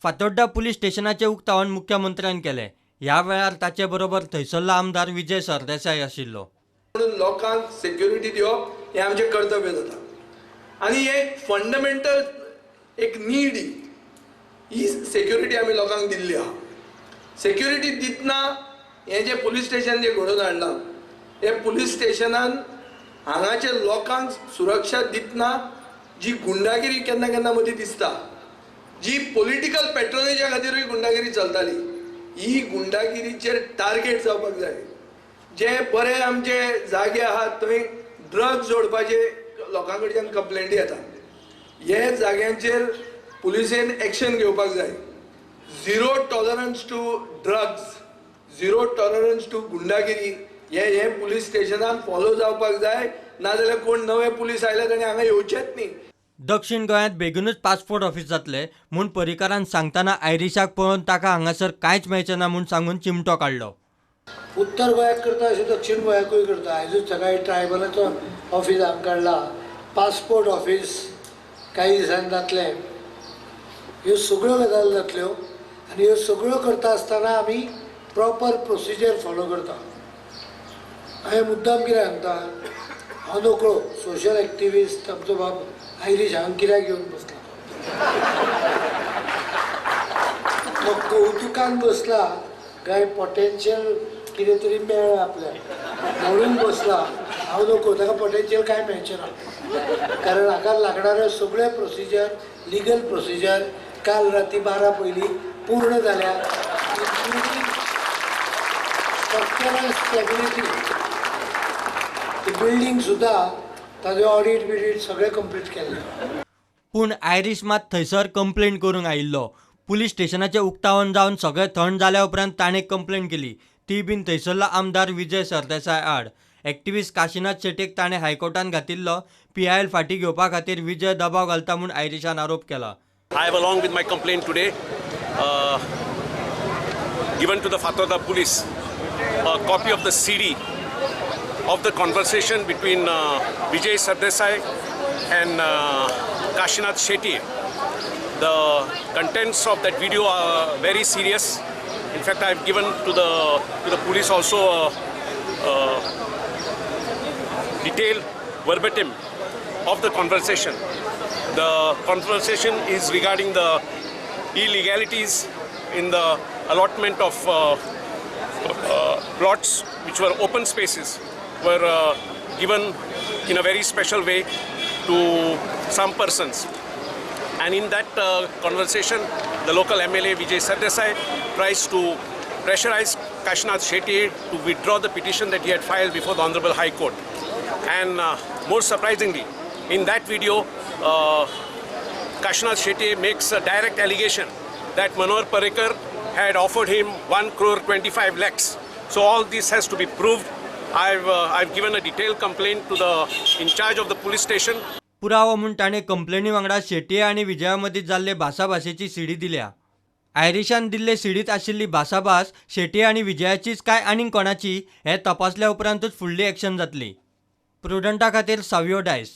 Fatorda police स्टेशनाचें उक्तावण मुख्यमंत्र्यान केलें. ह्या वेळार ताचे बरोबर थंयसरलो आमदार विजय सरदेसाय आशिल्लो. म्हणून लोकांक सेक्युरिटी दिवप हें आमचें कर्तव्य जाता आनी एक फंडमेंटल एक नीड ही सेक्युरिटी आमी लोकांक दिल्ली आहा. सेक्युरिटी दितना हें जें पुलीस स्टेशन जें घडोवन हाडलां हे पुलीस स्टेशनान हांगाचे लोकांक सुरक्षा दितना जी गुंडागिरी केन्ना केन्ना मदीं दिसता, जी पॉलिटिकल पेट्रोनेजा खातीरूय गुंडागिरी चलताली, ही गुंडागिरीचेर टार्गेट जावपाक जाय. जे बरे आमचे जागे आहात थंय ड्रग्ज जोडपाचे लोकां कडच्यान कंप्लेंटी येता, हे जाग्यांचेर पुलिसेन एक्शन घेवपाक जाय. Zero tolerance to drugs, zero tolerance to गुंडागिरी हे हे पुलीस स्टेशनान फॉलो जावपाक जाय, नाजाल्यार कोण नवे पुलीस आयले ताणें हांगा येवचेच न्ही. दक्षिण गोंयांत बेगीनूच पासपोर्ट ऑफिस जातलें म्हूण पर्रीकारान सांगतना आयरिशाक पळोवन ताका हांगासर कांयच मेळचें ना म्हूण सांगून चिमटो काडलो. उत्तर गोंयाक करता अशें दक्षिण गोंयाकूय करता. आयजूच सकाळी ट्रायबलाचो ऑफिस हांगा काडला, पासपोर्ट ऑफिस काही दिसांनी जातलें. ह्यो सगळ्यो गजाली जातल्यो आनी ह्यो सगळ्यो करता आसतना आमी प्रॉपर प्रोसिजर फॉलो करता. हांवें मुद्दाम कित्याक सांगता, हांव नकळो सोशल एक्टिविस्ट आमचो बाब आयरीश हांगा कित्याक येवन बसला, तो कौतुकान बसला काय पोटेन्शियल कितें तरी मेळ्ळें आपल्याक म्हणून बसला. हांव नको, ताका पोटेन्शियल कांय मेळचें ना, कारण हाका लागणारे सगळे प्रोसिजर, लिगल प्रोसिजर काल राती 12 पयलीं पूर्ण जाल्या. स्ट्रक्चरल स्टेबिलिटी, बिल्डींग सुद्दां ताजें ऑडिट बिडीट सगळें कंप्लीट केल्लें. पूण आयरीश मात थंयसर कंप्लेन करूंक आयिल्लो. पुलीस स्टेशनाचें उक्तावण जावन सगळें थंड जाल्या उपरांत ताणें कंप्लेन केली, ती बीन थंयसरलो आमदार विजय सरदेसाय आड. एक्टिविस्ट काशिनाथ शेट्येक ताणें हायकोर्टान घातिल्लो PIL फाटीं घेवपा खातीर विजय दबाव घालता म्हूण आयरिशान आरोप केला. I have along with my complaint today given to the Fatorda police a copy of the CD of the conversation between Vijay Sardesai and Kashinath Shetty. The contents of that video are very serious. In fact, I have given to the police also a detailed verbatim of the conversation. The conversation is regarding the illegalities in the allotment of plots which were open spaces were given in a very special way to some persons. And in that conversation, the local MLA Vijay Sardesai tries to pressurize Kashinath Shetty to withdraw the petition that he had filed before the Honorable High Court. And more surprisingly, in that video, Kashinath Shetty makes a direct allegation that Manohar Parrikar had offered him 1,25,00,000. So all this has to be proved. I've given a detailed complaint to the in charge of the police station. पुरावो म्हूण ताणें कंप्लेनी वांगडा शेट्ये आनी विजया मदीं जाल्ले भासाभाशेची CD दिल्या. आयरिशान दिल्ले सीडींत आशिल्ली भासाभास शेट्ये आनी विजयाचीच काय आनीक कोणाची हें तपासल्या उपरांतूच फुडली एक्शन जातली. प्रुडंटा खातीर सावियो डायस.